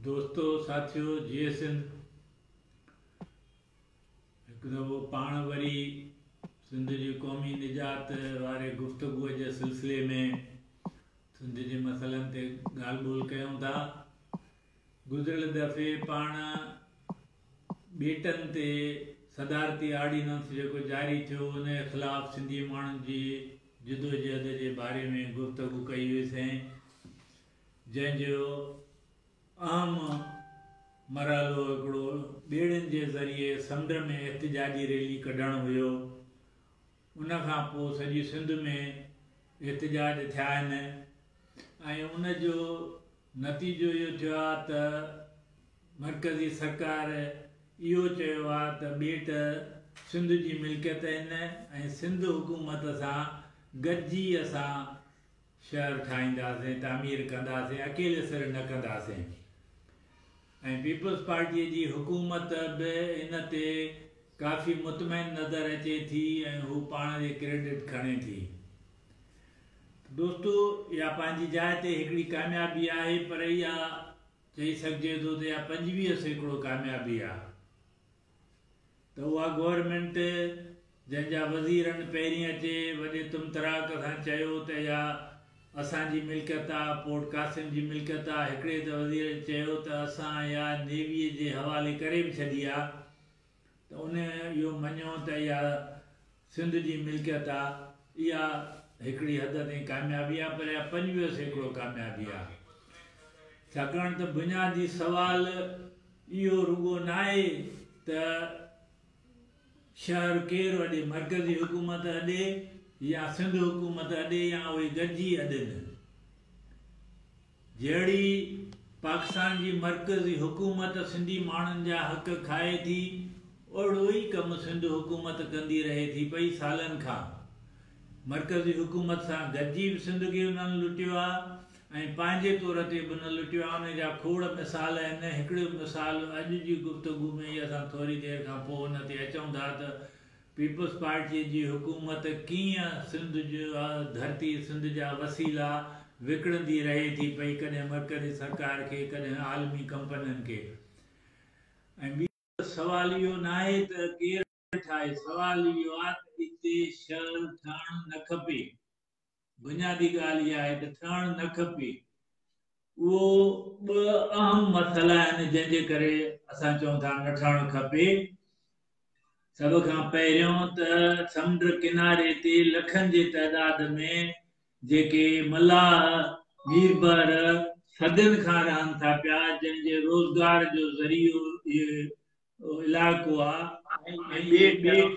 دوستو ساٿيو جيئي سنڌ هڪ دفعو پاڻ وري سنڌ جي قومي نجات واري گفتگو جي سلسلي ۾ سنڌ جي مسئلن تي ڳالهه ٻولهه ڪيون ٿا. گذريل دفعي پاڻ ٻيٽن تي صدارتي آرڊيننس جيڪو جاري ٿيو ان جي خلاف سنڌي ماڻهن جي جدوجهد جي باري ۾ گفتگو ڪئي هئيسين. جنهن جو اهم مرحلو هڪڙو ٻيڙين جي ذريعي سمنڊ ۾ احتجاجي ريلي ڪڍڻ هيو. ان کان پوء سڄي سنڌ ۾ احتجاج ٿيا آهن ۽ ان جو نتيجو اهو ٿيو آهي ته مرڪزي سرڪار اهو چيو آهي ته ٻيٽ سنڌ جي ملڪيت آهن ۽ سنڌ حڪومت سان گڏجي اسان شهر ٺاهينداسين، تعمير ڪنداسين، اڪيلي سر نه ڪنداسين ۽ پيپلز پارٽيء جي حڪومت به ان تي ڪافي مطمئن نظر اچي ٿي ۽ هو پاڻ جي ڪريڊٽ کڻي ٿي. ته دوستو اها پنهنجي جاء تي هڪڙي ڪاميابي آهي پر اها چئي سگهجي ٿو ته اها 25% ڪاميابي آهي. ته اها گورنمينٽ جنهن جا وزيرن پهرين اچي وڏي طمطراق سان چيو ته اها اسان جي ملڪيت آ، پورٽ قاسم جي ملڪيت آ، هڪڙي ته وزير چيو ته اسان اها نيويء جي حوالي ڪري به ڇڏي آ ته ان اهو مڃيو ته اها سنڌ جي ملڪيت آ، اها هڪڙي حد تائين ڪاميابي آ پر اها 25% ڪاميابي آ. ڇاڪاڻ ته بنيادي سوال اهو رڳو ناهي ته شهر ڪير اڏي، مرڪزي حڪومت اڏي يا سنڌ حڪومت اڏي يا اهي گڏجي اڏن. جهڙي پاڪستان جي مرڪزي حڪومت سنڌي ماڻهن جا حق کائي ٿي، اهڙو ئي ڪم سنڌ حڪومت ڪندي رهي ٿي پئي سالن کان. مرڪزي حڪومت سان گڏجي به سنڌ کي انهن لٽيو آ ۽ پنهنجي طور تي به نه لٽيو آ، ان جا کوڙ مثال آهن. هڪڙو مثال اڄ جي گفتگو ۾ ئي اسان ٿوري دير کان پوء ان تي اچون ٿا ته پيپلز پارٽيء جي حڪومت ڪيئن سنڌ جي ڌرتي، سنڌ جا وسيلا وڪڻندي رهي ٿي پئي، ڪڏهن مرڪزي سرڪار کي، ڪڏهن عالمي ڪمپنين کي. ۽ ٻيو سوال اهو ناهي ته ڪير ٺاهي، سوال اهو آهي ته اتي شهر ٺهڻ نه کپي. بنيادي ڳالهه اها آهي ته ٺهڻ نه کپي. اهو ٻه اهم مسئلا آهن جنهن جي ڪري اسان چئون ٿا نه ٺهڻ کپي. سڀ کان پهريون ته سمنڊ ڪناري تي لکن جي تعداد ۾ جيڪي ملاح ميربحر صدين کان رهن ٿا پيا جنهن جي روزگار جو ذريعو اهي علائقو آهي ۽ اهي ٻيٽ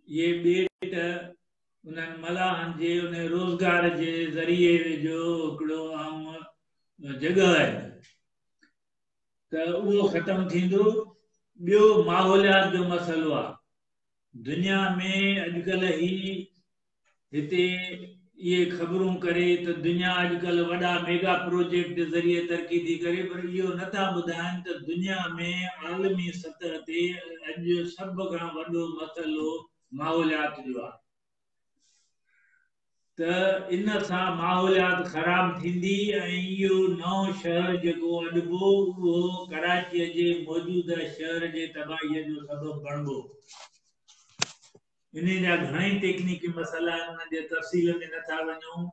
اهي ٻيٽ انهن ملاحن جي ان روزگار جي ذريعي جو هڪڙو اهم جڳهه آهي ته اهو ختم ٿيندو. ٻيو ماحوليات جو مسئلو آهي. دنيا ۾ اڄڪلهه هي هتي اهي خبرون ڪري ته دنيا اڄڪلهه وڏا ميگا پروجيڪٽ ذريعي ترقي ٿي ڪري پر اهو نه ٿا ٻڌائن ته دنيا ۾ عالمي سطح تي اڄ سڀ کان وڏو مسئلو ماحوليات جو آهي ته ان سان ماحوليات خراب ٿيندي ۽ اهو نئون شهر جيڪو اڏبو اهو ڪراچيء جي موجوده شهر جي تباهيء جو سبب بڻبو. انهي جا گهڻائي ٽيڪنيڪي مسئلا آهن انهن جي تفصيل ۾ نه ٿا وڃون.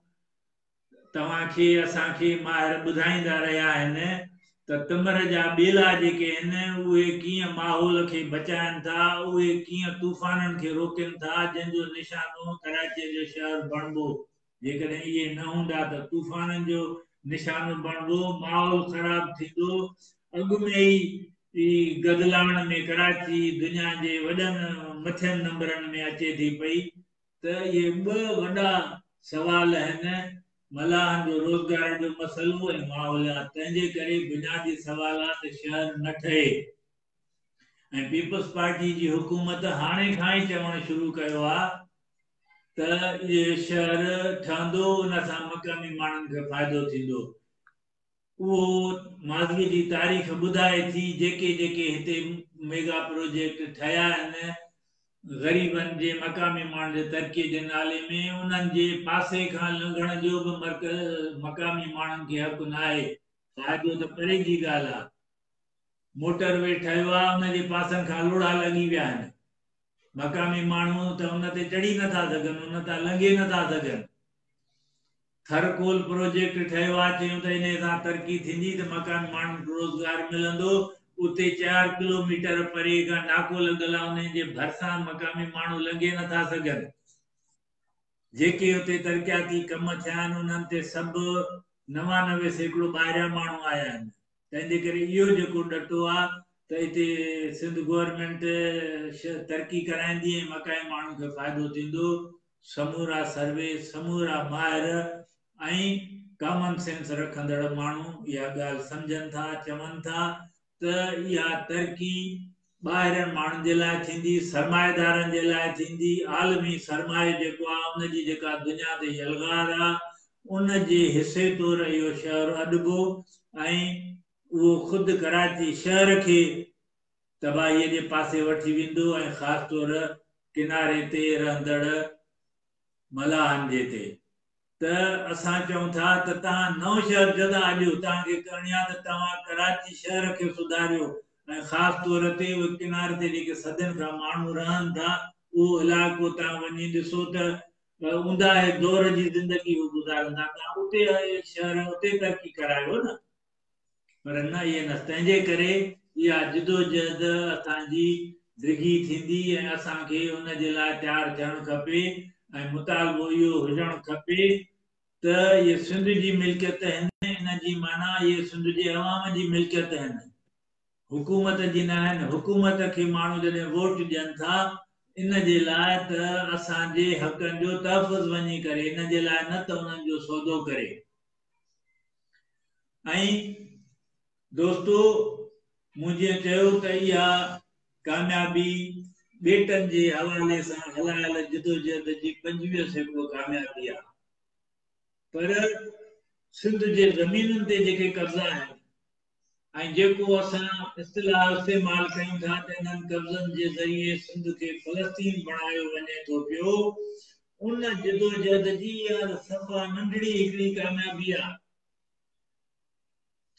توهان کي اسان کي ماهر ٻڌائيندا رهيا آهن ته تمر جا ٻيلا جيڪي آهن اهي ڪيئن ماحول کي بچائن ٿا، اهي ڪيئن طوفانن کي روڪين ٿا جنهن جو نشانو ڪراچيء جو شهر بڻبو. جيڪڏهن اهي نه هوندا ته طوفانن جو نشانو بڻبو، ماحول خراب ٿيندو، اڳ ۾ ئي گدلاڻ ۾ ڪراچي دنيا جي وڏن مٿين نمبرن ۾ اچي ٿي پئي ته اهي ٻه وڏا سوال آهن، ملاحن جو روزگار جو مسئلو ۽ ماحوليات، تنهن جي ڪري بنيادي سوال آهي ته شهر نه ٺهي ۽ پيپلز پارٽي جي حڪومت هاڻي کان ئي چوڻ شروع ڪيو آهي ته اهي شهر ٺهندو ان سان مقامي ماڻهن کي فائدو ٿيندو. اهو ماضيء جي تاريخ ٻڌائي ٿي، جيڪي جيڪي هتي ميگا پروجيڪٽ ٺهيا آهن، غريبن جي مقامي ماڻهن جي ترقيء جي نالي ۾، انهن جي پاسي کان لنگهڻ جو به مقامي ماڻهن کي حق ناهي، فائدو ته پري جي ڳالهه آهي. موٽر وي ٺهيو آهي، ان جي پاسن کان لوڙها لڳي ويا آهن. مقامي ماڻهو ته ان تي چڙهي نٿا سگهن، ان تان لنگهي نٿا سگهن. ٿر ڪول پروجيڪٽ ٺهيو آهي، چيون ته انهيء سان ترقي ٿيندي ته مقامي ماڻهن کي روزگار ملندو. اتي چار ڪلوميٽر پري کان ناڪو لڳل آهي، انهيء جي ڀرسان مقامي ماڻهو لنگهي نٿا سگهن. جيڪي اتي ترقياتي ڪم ٿيا آهن، انهن تي سڀ 99% ٻاهريان ماڻهو آيا آهن. تنهن جي ڪري اهو جيڪو ڏٽو آهي ته اتي سنڌ گورنمينٽ ترقي ڪرائيندي ۽ مقامي ماڻهن کي فائدو ٿيندو، سمورا سروي، سمورا ماهر ۽ ڪامن سينس رکندڙ ماڻهو اها ڳالهه سمجهن ٿا، چون ٿا ته اها ترقي ٻاهرين ماڻهن جي لاء ٿيندي، سرمائيدارن جي لاء ٿيندي، عالمي سرمايو جيڪو آهي ان جي جيڪا دنيا تي يلغار آهي ان جي حصي طور اهو شهر اڏبو ۽ اهو خود ڪراچي شهر کي تباهيء جي پاسي وٺي ويندو ۽ خاص طور ڪناري تي رهندڙ ملاحن جي تي ته اسان چئون ٿا ته توهان نئون شهر ڇو ٿا اڏيو توهان کي ڪرڻي آهي ته توهان ڪراچي شهر کي سڌاريو ۽ خاص طور تي اهي ڪناري تي جيڪي صدين کان ماڻهو رهن ٿا اهو علائقو توهان وڃي ڏسو ته اونداهي دور جي زندگي هو گذارن ٿا توهان اتي شهر اتي ترقي ڪرايو نه پر نه ائين نه تنهن جي ڪري اها جدوجهد اسان جي ڊگهي ٿيندي ۽ اسان کي ان جي لاء تيار ٿيڻ کپي ۽ مطالبو اهو هجڻ کپي ته اهي سنڌ جي ملڪيت آهن ان جي معنيٰ اهي سنڌ جي عوام جي ملڪيت آهن حڪومت جي نه آهن حڪومت کي ماڻهو جڏهن ووٽ ڏين ٿا ان جي لاء ته اسان جي حقن جو تحفظ وڃي ڪري ان جي لاء نه ته انهن جو سودو ڪري. ۽ دوستو مون جيئن چيو ته اها ڪاميابي ٻيٽن جي حوالي سان هلايل جدوجهد جي 25% ڪاميابي آهي پر سنڌ جي زمينن تي جيڪي قبضا آهن ۽ جيڪو اسان اصطلاح استعمال ڪيون ٿا ته انهن قبضن جي ذريعي سنڌ کي فلسطين بڻايو وڃي ٿو پيو، ان جدوجهد جي اها ته صفا ننڍڙي هڪڙي ڪاميابي آ.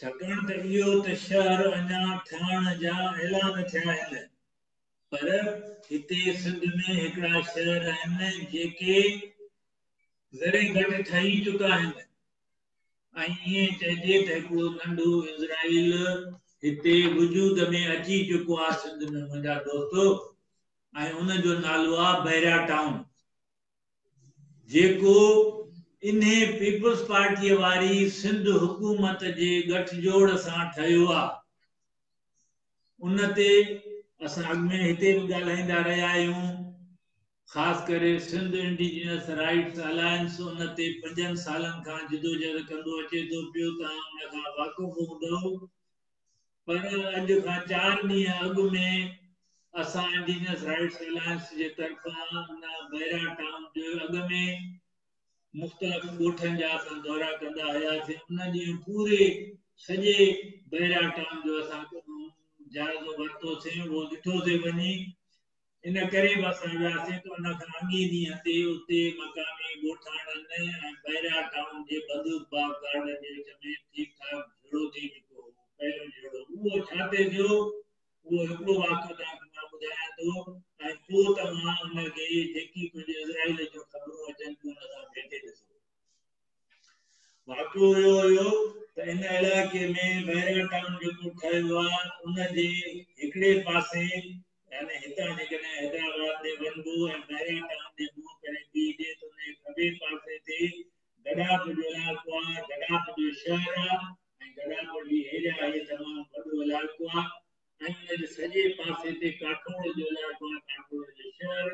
ڇاڪاڻ ته اهو ته شهر اڃا ٺهڻ جا اعلان ٿيا آهن، پر هتي سنڌ ۾ هڪڙا شهر آهن جيڪي ذري گهٽ ٺهي چڪا آهن. ۽ ائين چئجي ته هڪڙو ننڍو اسرائيل هتي وجود ۾ اچي چڪو آ سنڌ ۾ منهنجا دوستو ۽ ان جو نالو آ بحريا ٽائون جيڪو انهي پيپلز پارٽيء واري سنڌ حڪومت جي ڳٺجوڙ سان ٺهيو آ ان تي اسان اڳ ۾ هتي به ڳالهائيندا رهيا آهيون خاص ڪري سنڌ انڊيجنس رائٽس الائنس ان تي پنجن سالن کان جدوجهد ڪندو اچي ٿو پيو توهان ان کان واقف هوندؤ پر اڄ کان چار ڏينهن اڳ ۾ اسان انڊيجنس رائٽس الائنس جي طرفان ان بحريا ٽائون جو اڳ ۾ مختلف ڳوٺن جا اسان دورا ڪندا هياسين ان ڏينهن پوري سڄي بحريا ٽائون جو اسان جائزو ورتوسين اهو ڏٺوسين وڃي ان ڪري به اسان وياسين ته ان کان اڳئين ڏينهن تي اتي مقامي ڳوٺاڻن ۽ بحريا ٽائون جي بندوق باغ گارڊن جي وچ ۾ ٺيڪ ٺاڪ جهيڙو ٿي چڪو هو. پهريون جهيڙو اهو ڇا تي ٿيو، اهو هڪڙو واقعو توهان کي مان ٻڌايان ٿو ۽ پوء توهان ان کي جيڪي ڪجهه اسرائيل جون خبرون اچن ٿيون ان سان ڀيٽي ڏسو. واقعو اهو هيو ته ان علائقي ۾ بحريا ٽائون جيڪو ٺهيو آهي ان جي هڪڙي پاسي يعني هتان جيڪڏهن حيدرآباد ڏي وڃبو ۽ بحريا ٽائون ڏي منهن ڪري بيهجي ته ان جي کٻي پاسي تي گڏاپ جو علائقو آهي، گڏاپ جو شهر آهي ۽ گڏاپ جي ايريا هي تمام وڏو علائقو آهي ۽ ان جي سڄي پاسي تي ڪاٺوڙ جو علائقو آهي، ڪاٺوڙ جو شهر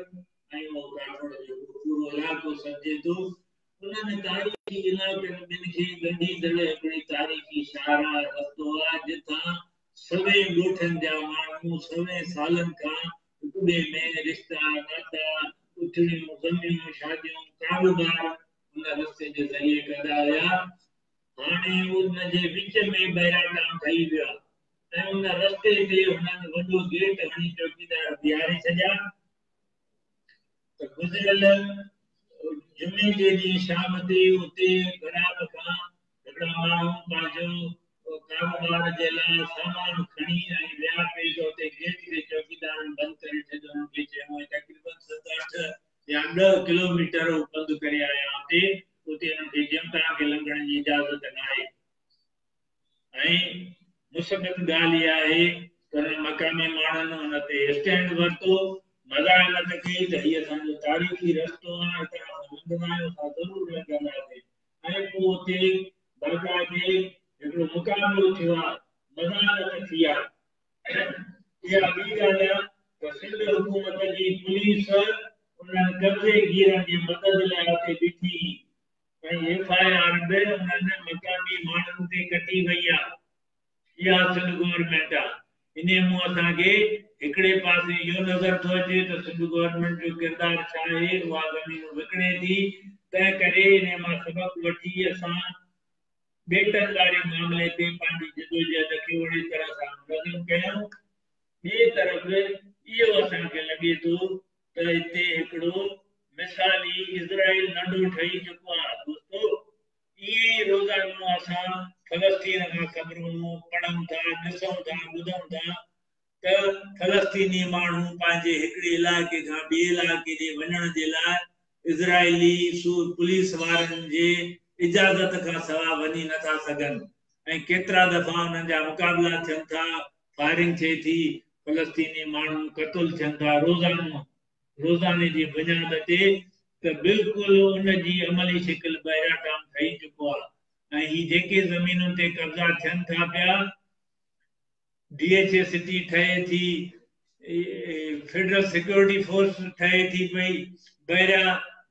۽ اهو ڪاٺوڙ جو پورو علائقو سڏجي ٿو. انهن تاريخي علائقن ٻن کي ڳنڍيندڙ هڪڙي تاريخي شاهراهه رستو آهي، جتان سوين ڳوٺن جا ماڻهو سوين سالن کان هڪ ٻئي ۾ رشتا، ناتا، اٿڻيون، غميون، شاديون، ڪاروبار ان رستي جي ذريعي ڪندا هيا. هاڻي ان جي وچ ۾ بحريا ٽائون ٺهي ويو آهي ۽ ان رستي تي هنن وڏو گيٽ هڻي چوڪيدار بيهاري ڇڏيا ته گذريل جمعي جي ڏينهن شام تي اتي گڏاپ کان هڪڙا ماڻهو پنهنجو ڪاروبار جي لاء سامان کڻي ۽ ويا پئي ته اتي گيٽ کي چوڪيدارن بند ڪري ڇڏيو. انهن کي چيائون ۽ تقريبن 7 8 يا 10 ڪلوميٽر هو پنڌ ڪري آيا اتي اتي انهن کي جمڪاڻ کي لنگهڻ جي اجازت ناهي ۽ مصيبت ڳالهه اها آهي ته انهن مقامي ماڻهن ان تي اسٽينڊ ورتو، مزاحمت ڪئي ته هي اسان جو تاريخي رستو آهي، هتان اسان لنگهندا آهيون، اسان ضرور لنگهنداسين ۽ پوء اتي باقاعدي هڪڙو مقابلو ٿيو آهي، مزاحمت ٿي آهي. اها ٻي ڳالهه آهي ته سنڌ حڪومت جي پوليس انهن قبضي گيرن جي مدد لاء اتي بيٺي هئي. ۽ ايف I R به انهن مقامي ماڻهن تي ڪٽي وئي آ. اها سنڌ گورنمينٽ آ. انهي مون اسان کي هڪڙي پاسي اهو نظر ٿو اچي ته سنڌ گورنمينٽ جو ڪردار ڇا آهي، اها زمينون وڪڻي ٿي، تنهن ڪري انهي مان سبق وٺي اسان ٻيٽن واري معاملي تي پنهنجي جدوجهد کي اهڙي طرح سان منظم ڪيون. ٻئي طرف اهو اسان کي لڳي ٿو ته هتي هڪڙو مثالي اسرائيل ننڍو ٺهي چڪو آهي. دوستو ائين ئي روزانو اسان فلسطين کان خبرون پڙهون ٿا، ڏسون ٿا، ٻڌون ٿا ته فلسطيني ماڻهو پنهنجي هڪڙي علائقي کان ٻئي علائقي ڏي وڃڻ جي لاء اسرائيلي پوليس وارن جي اجازت کان سواء وڃي نٿا سگهن ۽ ڪيترا دفعا انهن جا مقابلا ٿين ٿا، فائرنگ ٿئي ٿي، فلسطيني ماڻهو قتل ٿين ٿا روزانو روزاني جي بنياد تي ته بلڪل ان جي عملي شڪل بحريا ٽائون ٺهي چڪو آهي ۽ هي جيڪي زمينن تي قبضا ٿين ٿا پيا، ڊي ايڇ اي سٽي ٺهي ٿي، فيڊرل سيڪيورٽي فورس ٺهي ٿي پئي، بحريا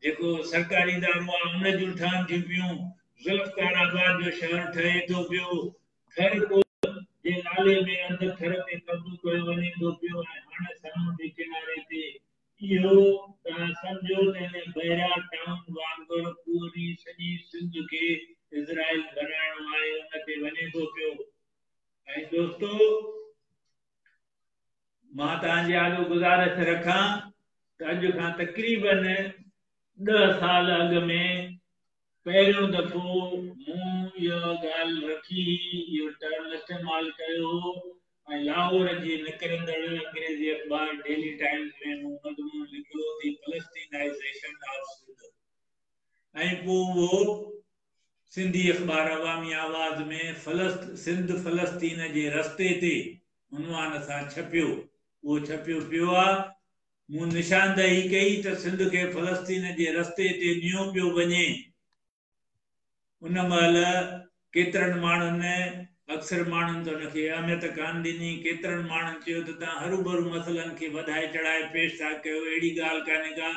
جيڪو سرڪاري ادارو آهي ان جون ٺهن ٿيون پيون، ذوالفقار آباد جو شهر ٺهي ٿو پيو، ٿر ڪول جي نالي ۾ اڌ ٿر تي قبضو ڪيو وڃي ٿو پيو ۽ هاڻي سامونڊي ڪناري تي. اهو توهان سمجهو ته ان بحريا ٽائون وانگر پوري سڄي سنڌ کي اسرائيل بنائڻو آهي ان تي وڃي ٿو پيو. ۽ دوستو مان توهان جي آڏو گذارش رکان ته اڄ کان تقريبن 10 سال اڳ ۾ پهريون دفعو مون اها ڳالهه رکي هئي، اهو ٽرم استعمال ڪيو هو ۽ لاهور جي نڪرندڙ انگريزي اخبار ڊيلي ٽائيمز ۾ مون مضمون لکيو the Palestinization of Sindh ۽ پوء اهو سنڌي اخبار عوامي آواز ۾ سنڌ فلسطين جي رستي تي عنوان سان ڇپيو. اهو ڇپيو پيو آ. مون نشاندهي ڪئي ته سنڌ کي فلسطين جي رستي تي نيو پيو وڃي. ان مهل ڪيترن ماڻهن، اڪثر ماڻهن ته ان کي اهميت ڪانه ڏني، ڪيترن ماڻهن چيو ته توهان هروڀرو مسئلن کي وڌائي چڙهائي پيش ٿا ڪيو، اهڙي ڳالهه ڪانهي ڪا.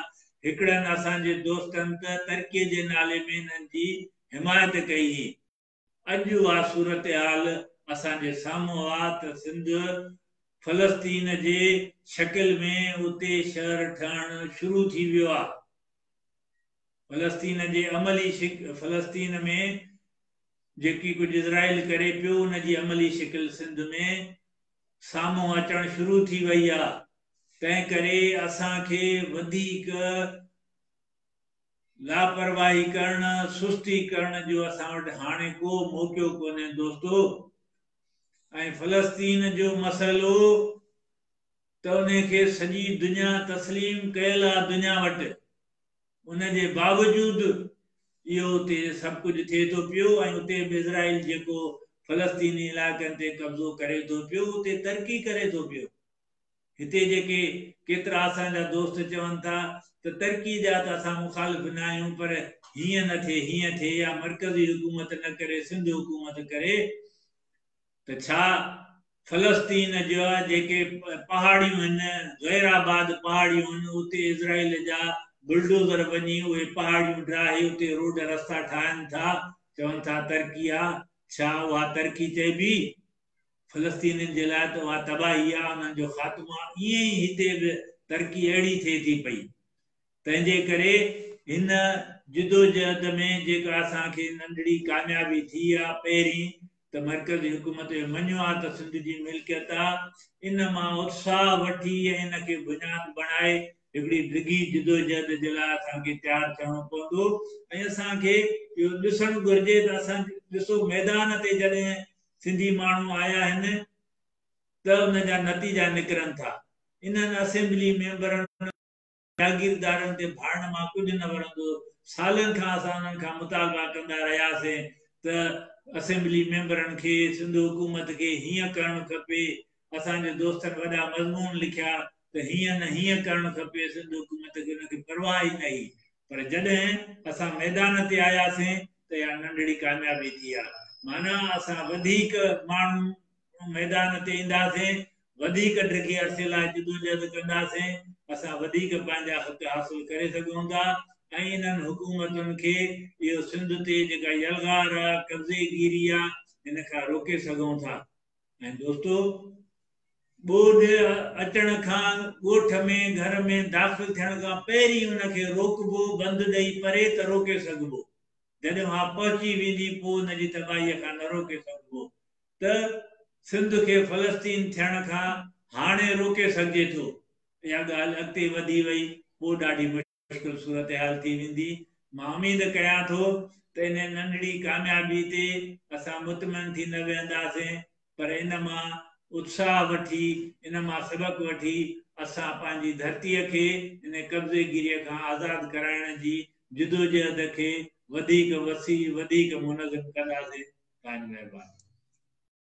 هڪڙن اسان جي دوستن ته ترقيء جي نالي ۾ انهن جي حمايت ڪئي هئي. اڄ اها صورتحال اسان جي سامهون آ ته سنڌ فلسطين جي شڪل ۾ اتي شهر ٺهڻ شروع ٿي ويو آ. فلسطين جي عملي فلسطين ۾ جيڪي ڪجهه اسرائيل ڪري پيو ان جي عملي شڪل سنڌ ۾ سامهون اچڻ شروع ٿي وئي آ. تنهن ڪري اسان کي وڌيڪ لاپرواهي ڪرڻ، سستي ڪرڻ جو اسان وٽ هاڻي ڪو موقعو ڪونهي دوستو. ۽ فلسطين جو مسئلو ته انهي کي سڄي دنيا تسليم ڪيل آ دنيا وٽ، ان جي باوجود اهو اتي سڀ ڪجهه ٿئي ٿو پيو ۽ اتي به اسرائيل جيڪو فلسطيني علائقن تي قبضو ڪري ٿو پيو اتي ترقي ڪري ٿو پيو. هتي جيڪي ڪيترا اسان جا دوست چون ٿا ته ترقي جا ته اسان مخالف نه آهيون پر هيئن نه ٿئي هيئن ٿئي يا مرڪزي حڪومت نه ڪري سنڌ حڪومت ڪري ته ڇا فلسطين جا جيڪي پهاڙيون هن غير آباد پهاڙيون هن اتي اسرائيل جا بلڊوزر وڃي اهي پهاڙيون ڊاهي اتي روڊ رستا ٺاهن ٿا چون ٿا ترقي آ ڇا اها ترقي چئبي؟ فلسطينين جي لاء ته اها تباهي آ، انهن جو خاتمو آ، ائين ئي هتي به ترقي اهڙي ٿئي ٿي پئي. تنهن جي ڪري هن جدوجهد ۾ جيڪا اسان کي ننڍڙي ڪاميابي ٿي آ، پهرين ته مرڪزي حڪومت اهو مڃيو آ ته سنڌ جي ملڪيت آ، ان مان اتساهه وٺي ۽ ان کي بنياد بڻائي هڪڙي ڊگهي جدوجهد جي لاء اسان کي تيار ٿيڻو پوندو ۽ اسان کي اهو ڏسڻ گهرجي ته اسان ڏسو ميدان تي جڏهن سنڌي ماڻهو آيا آهن ته ان جا نتيجا نڪرن ٿا. انهن اسيمبلي ميمبرن. جاگيردارن تي ڀاڙڻ مان ڪجهه نه ورندو، سالن کان اسان انهن کان مطالبا ڪندا رهياسين ته اسيمبلي ميمبرن کي، سنڌ حڪومت کي هيئن ڪرڻ کپي، اسان جي دوستن وڏا مضمون لکيا ته هيئن نه هيئن ڪرڻ کپي، سنڌ حڪومت کي ان کي پرواهه ئي نه هئي، پر جڏهن اسان ميدان تي آياسين ته اها ننڍڙي ڪاميابي ٿي آ، معنيٰ اسان وڌيڪ ماڻهو ميدان تي اينداسين، وڌيڪ ڊگهي عرصي لاء جدوجهد ڪنداسين، اسان وڌيڪ پنهنجا حق حاصل ڪري سگهون ٿا ۽ انهن حڪومتن کي اهو سنڌ تي جيڪا يلغار آ، قبضي گيري آ، ان کان روڪي سگهون ٿا ۽ دوستو! ٻوڏ اچڻ کان ڳوٺ ۾ گهر ۾ داخل ٿيڻ کان پهرين ان کي روڪبو، بند ڏئي پري ته روڪي سگهبو، جڏهن اها پهچي ويندي پوء ان جي تباهيء کان نه روڪي سگهبو. ته سنڌ کي فلسطين ٿيڻ کان هاڻي روڪي سگهجي ٿو. اها ڳالهه اڳتي وڌي وئي پوء ڏاڍي مشڪل صورتحال ٿي ويندي. مان اميد ڪيان ٿو ته ان ننڍڙي ڪاميابي تي اسان مطمئن ٿي نه ويهنداسين پر ان مان اتساهه وٺي، ان مان سبق وٺي اسان پنهنجي ڌرتيء کي ان قبضي گيريء کان آزاد ڪرائڻ جي جدوجهد کي وڌيڪ وسيع، وڌيڪ منظم ڪنداسين. توهان جي مهرباني.